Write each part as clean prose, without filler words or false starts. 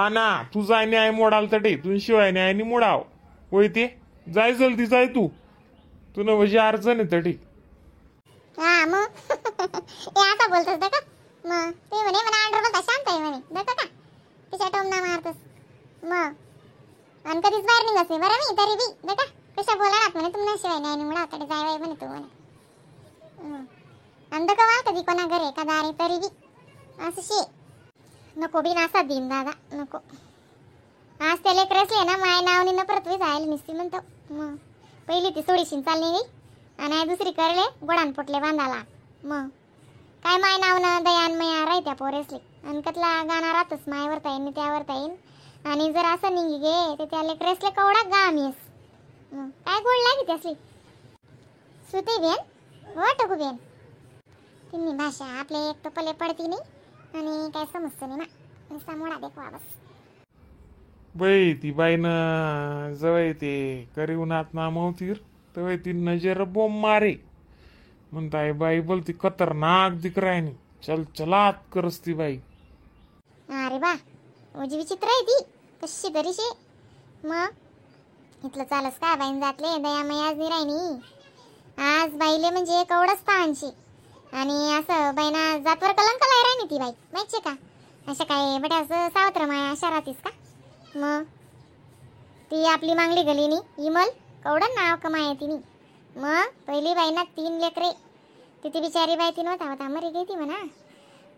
हा ना, तू जाय न्याय मोडाल तटे तुझ शिवाय न्याय मोडाव होय ते जाय जल्दी जाय तू तुला म्हणजे अडचण आहे तटी. हा मग हे असं बोलतोस का मग ते म्हणे मला अंडर बोलता शांत आहे म्हणे दका का तिच्या टोमना मारतोस मग आणि कधीच बाहेर निघत नाही बरं मी तरी बी दका कशा बोलानात म्हणे तुम्हाला शिवाय नाही मुळा तरी जाय बाई म्हणे तू म्हणे. आणि दका वा कधी कोणा घरे का दारे तरी बी असं शे नको बी नासा देईन दादा नको. आज त्या लेकरसले ना माय नावनी नफरत बी जायला निसती म्हणतो मग पहिली ती सोडीशीन चालली गई आणि दुसरी करले गोडान पोटले बांधाला मग काय माय नाव ना दयान मया राहत्या पोरेसले आणि कतला गाणं राहतच मायवर ताईन त्यावर ताईन आणि जर असं निघी गे तर त्या लेकरेसले कवडा गाम येस मग काय गोड लागे त्यासली सुते बेन हो टकू बेन तिन्ही भाषा आपले एक तर पले पडती नाही आणि काय समजतं नाही ना नुसता मोडा देखवा बस. बाई ती बाईनं जवळ ते करी उन्हात ना मवतीर तवय ती नजर बोंब मारे म्हणताय बाई बोलती खतरनाक दिकरायनी चल चलात करस ती बाई. अरे बा उजी विचित्र आहे ती कशी तरी शे मग इथलं चालस का बाईन जातले दयामयाज नाही राहिनी आज बाईले म्हणजे कवडच पाहानशी आणि असं बाईना जातवर कलंक लाय राहिनी ती बाई माहिती का अशा काय बट्या असं सावत्र माया अशा राहतीस का मग ती आपली मागली गलीनी इमल कवडं नाव कमाय तिनी मग पहिली बाईना 3 लेकरे तिथे बिचारी बाई तीन होता होता मरी गेली म्हणा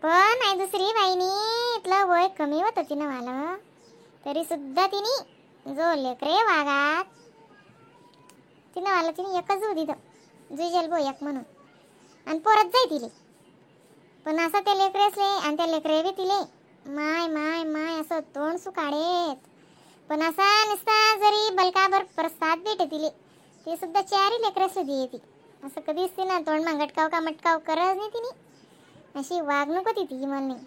पण आई दुसरी बाईनी इथलं वय कमी होतं तिनं मला तरी सुद्धा तिने जो लेकरे वागात तिनं मला तिने एकच होती जुजल बो एक म्हणून आणि परत जाई तिले पण असं ते लेकरे असले आणि त्या लेकरे बी तिले माय माय माय असं तोंड सुकाडेत पण असा नुसता जरी बलकाभर प्रसाद भेटे तिले ते सुद्धा चारी लेकरे असले दी ती असं कधीच ती ना तोंड मागटकाव का मटकाव करत नाही तिने अशी वागणूक होती ती मला नाही.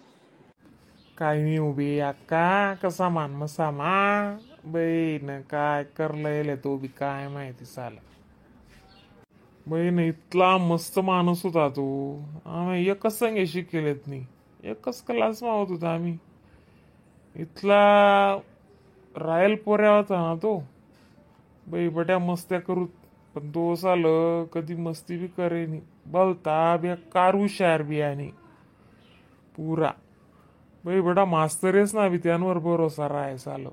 काय नाही उभी अक्का कसा मान मसा मा बहीण काय करलं तो बी काय माहिती साला. बहीण इतला मस्त माणूस होता तो. आम्ही एकच संगे शिकेलेत नाही, एकच क्लास मा होत होता आम्ही. इथला रायल पोऱ्या होता ना तो बाई, बट्या मस्त्या करू पण तो साल कधी मस्ती बी करे नाही, बोलता बी कार हुशार बी आणि पुरा बाई बटा मास्तरेच ना बी त्यांवर भरोसा राहाय साल.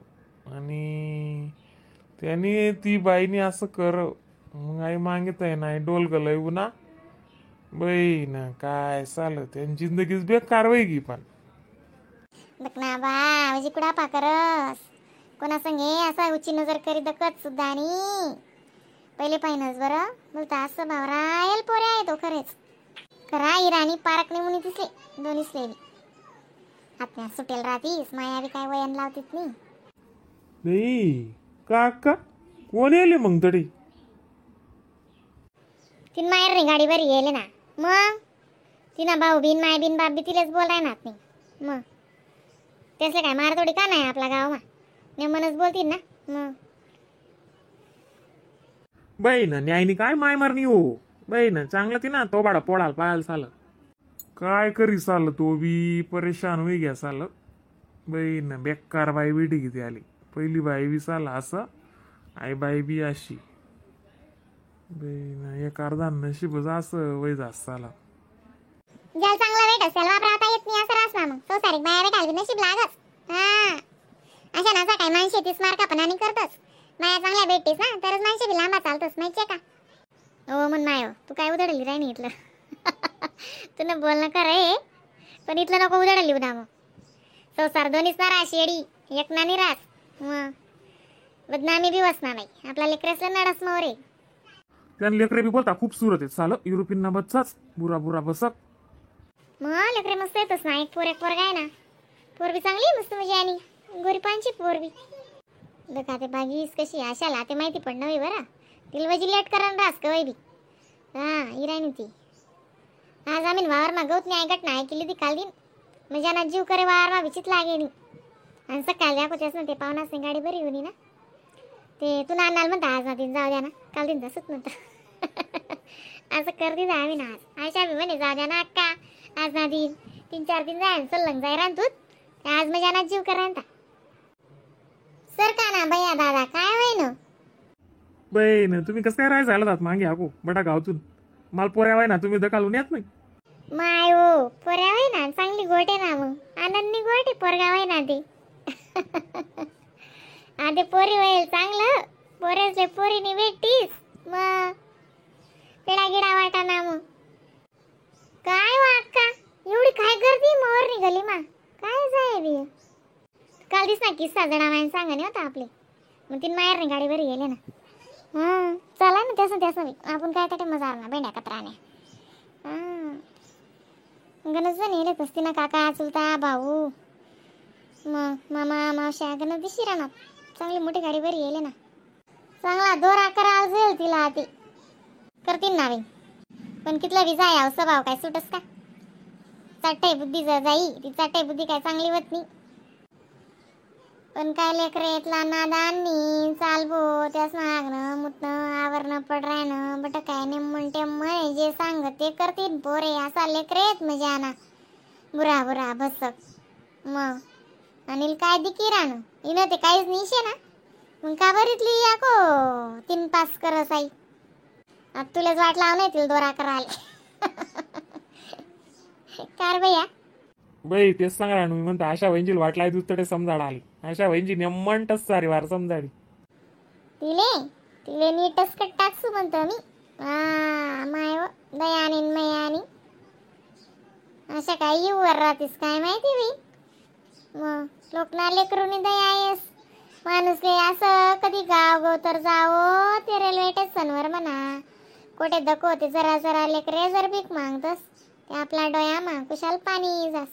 आणि त्यांनी ती बाईनी असं कर मग आई मागित आहे ना डोल गलय ना बाई ना काय साल त्यांची जिंदगीच बेकार वैगी. पण बघ ना बा म्हणजे कुडा पाकरस कोणा संगे असा उची नजर करी दकत सुद्धा आणि पहिले पाहिनच बरं बोलता असं भावरायल पोरे आहे तो खरेच खरा इराणी पारक नाही म्हणून दिसले दोन्ही स्लेवी आत्म्या सुटेल राहतीस माया बी काय वयन लावतीत नाही. नाही काका कोण येले मग तरी तीन माहेर नाही गाडी बरी येले ना मग तिना भाऊ बिन माय बिन बाप बी तिलेच बोलाय ना नाही मग त्यासले काय मार थोडी का नाही आपला गाव मा नेमनच बोलतील ना मग. बाई ना न्यायनी काय माय मारणी हो बाई ना चांगलं ती ना तो बाडा पोळाल पाहायला साल काय करी साल तो बी परेशान होई घ्या साल. बाई ना बेकार बाई बेटी किती आली पहिली बाई बी साला असं आई बाई बी अशी बाई ना एक अर्धा नशीबच असं वय जास्त साला. ज्याला चांगला वेट असेल वापरावता येत नाही असं रास ना मग संसारिक बाया भेटायला बी नशीब लागच. हा अशा नाचा काय माणसे तीस मार्का पण आणि करतोच माया चांगल्या भेटतीस ना तरच माणसे बी लांबा चालतोस माहितीये का. हो म्हण माय तू काय उधळली राही इथलं तू ना बोलणं खरं आहे पण इथलं नको उधळली उदा मग संसार दोन्हीच ना रास येडी एक ना निरास मग बदनामी बी वसना नाही आपला लेकरेसला नडस मोरे. त्यानं लेकरे बी बोलता खूप सुरत आहेत साल युरोपियन ना बच्चाच बुरा बुरा बसक. मग लेकरे मस्त येतच ना एक पोर एक पोरगा आहे ना पोर बी चांगली मस्त म्हणजे आणि गोरीपानची पोर बी बघा ते बागीस कशी आशाला ते माहिती पण नव्हे बरं तिला वजी लेट करा रास कवाय बी. हा इराणी ती आज आम्ही वावर मा गवत नाही ऐकत नाही केली ती काल दिन म्हणजे ना जीव करे वावर मा विचित लागे नाही आणि सकाळ दाखवतेस ना ते पाहुणास नाही गाडी बरी होती ना ते तू नानाला म्हणता आज ना तीन जाऊ द्या ना काल दिन तसंच म्हणता असं करते जा आम्ही ना आज आयशा बी म्हणे जाऊ द्या ना अक्का आज ना दिन 3-4 दिन जाय सल्लंग जाय रान तू आज म्हणजे ना जीव करा. Sir का ना भैया दादा काय होय ना. बहीण तुम्ही कसं काय राहायचं आलात मागे आगो बटा गावतून मला पोऱ्या वाय ना तुम्ही दकालून येत नाही. माय हो पोऱ्या होय ना चांगली गोट आहे ना मग आनंदी गोट आहे पोरगा होय ना ते. आधी पोरी होईल चांगलं पोऱ्यासले पोरीनी भेटतीस मग पेडा गिडा वाटा ना मग. काय वा अक्का एवढी काय गर्दी मोर निघाली मा काय जाय बी. काल दिस ना किस्सा जडा मायन सांगा नाही होता आपले मग तीन माहेर नाही गाडीवर गेले ना. हां चला ना त्यासं त्यासं बी आपण काय त्या मजा ना भेंड्या कत्राने. हां गणज जण येले असती ना काका चुलता भाऊ मग मामा मावश्या गणज दिशी राहणार चांगली मोठी गाडी बरी येले ना. चांगला दोरा कराल जाईल तिला ती करतील ना बाई. पण कितला बी जाय स्वभाव काय सुटस का चाटाई बुद्धी जाई ती चाटाई बुद्धी काय चांगली होत नाही. पण काय लेकर येतला नादानी चाल भो त्यास मागणं मुतणं आवरणं पड राहणं बट काय नेमन टेम्मन जे सांग ते करतील पोरे असा लेकर येत म्हणजे ना बुरा बुरा बसक मग अनिल काय दिकी राहणं इनं ते काहीच नाही शे ना मग का बरीतली याको तीन पास करस आई. आता तुलाच वाट लाव नाही तिला दोरा करायला. कार भैया बाई तेच सांगा मी म्हणतो आशा वहिनीला वाटलाय तू तडे समजाड आली आशा वहिनी नेमंटच सारी वार समजाडी तिले तिले नीटच कट टाकसू म्हणतो मी. हा माय दयानी मयानी अशा काय येऊवर राहतीस काय माहिती बाई. मग लोक ना लेकरूनी दया येस माणूस गे असं कधी गाव गाव तर जावो ते रेल्वे स्टेशनवर म्हणा कोठे दको ते जरा जरा लेकरे जर भीक मागतस ते आपला डोया मा कुशाल पाणी जास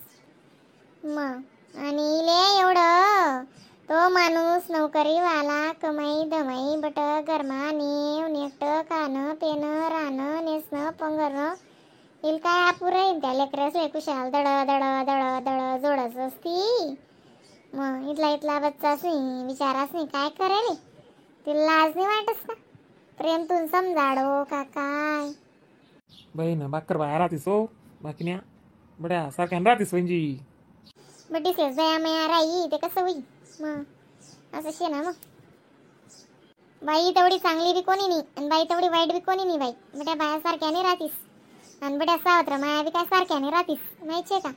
मग. आणि इले एवढं तो माणूस नोकरीवाला कमाई दमाई बट गरमा नेव नेट खाणं पेणं राहणं नेसणं पंगरणं इल काय अपुरं येईल त्या लेकरासले कुशाल दड दड दड दड जोडच असती मग. इथला इथला बच्चाच नाही विचाराच नाही काय करेल तिला लाज नाही वाटस का प्रेम तून समजाडो का काय. बाई ना बाकर बाहेर राहतीस हो बाकी न्या बड्या सारख्या राहतीस वहिनी. बड्डीसेस दया मया राई ते कसं होईल मग असं शे ना मग. बाई तेवढी चांगली बी कोणी नाही आणि बाई तेवढी वाईट बी कोणी नाही बाई. बड्या बायासारख्या नाही राहतीस आणि बड्या सावत्र माया बी काय सारख्या नाही राहतीस माहिती आहे का.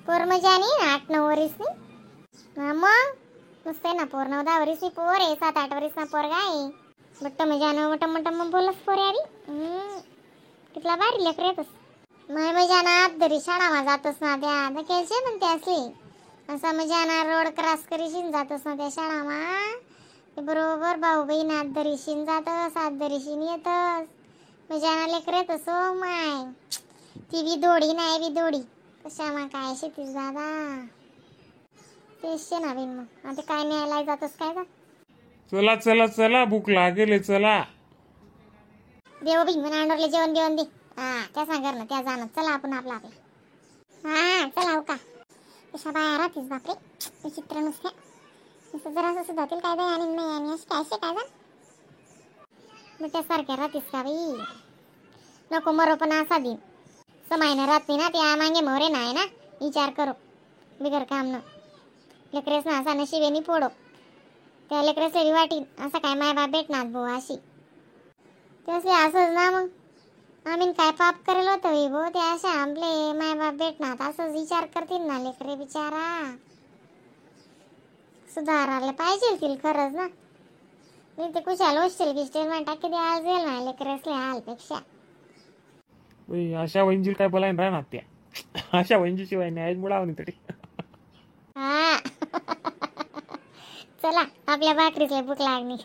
पोर मजा नाही 8-9 वरीस नाही मग मस्त आहे ना पोर 9-10 वरीस नाही पोर आहे 7-8 वरीस ना पोरगा आहे बट्ट मजा न मोठं मोठं मग बोलस पोर यारी कितला भारी लेकर येतस. माय मजा ना तरी शाळा मा जातस ना त्या धकेलचे पण ते असली असा मजा ना रोड क्रॉस करीशीन जातस ना त्या शाळा मा ते बरोबर भाऊ बहीण आत दरीशीन जातस आत दरीशीन येतस मजा ना लेकर येतस. हो माय ती बी दोडी नाही बी दोडी कशा मा काय शेतीस दादा तेच ना बिन मग आता काय न्यायला जातस काय का. चला चला चला भूक लागेल चला देव बी म्हणा अंडरले जेवण बिवण दे. हा त्या सांगर ना त्या जाणं चला आपण आपला आपला. हा चला हो का कशा बाया राहतीस बापरे विचित्र नुसत्या नुसतं जरासं सुधातील काय दया आणि नाही आणि अशी काय काय जा मग त्या सारख्या राहतीस का बाई. नको मरो पण असा दिन समायनं राहत नाही ना त्या मागे मोरे नाही ना विचार करो बिगर काम न लेकरेस ना असा नशिबेनी फोडो त्या लेकरेस बी वाटीन असं काय माय बाप भेटणार भाऊ अशी तसले असंच ना मग आम्ही काय पाप करेल होतं भो ते अशा आपले मायबाप भेटणार असंच विचार करतील ना लेकरे बिचारा सुधारायला पाहिजे तील खरंच ना. मी ते कुशाल होस्टेल गिस्टेल म्हणता किती आल जाईल ना लेकरे असले हालपेक्षा. अशा वहिनीला काय बोलायला राहणार त्या अशा वहिनी शिवाय न्याय मुळाव नाही तरी. हा चला आपल्या भाकरीसले भूक लागली.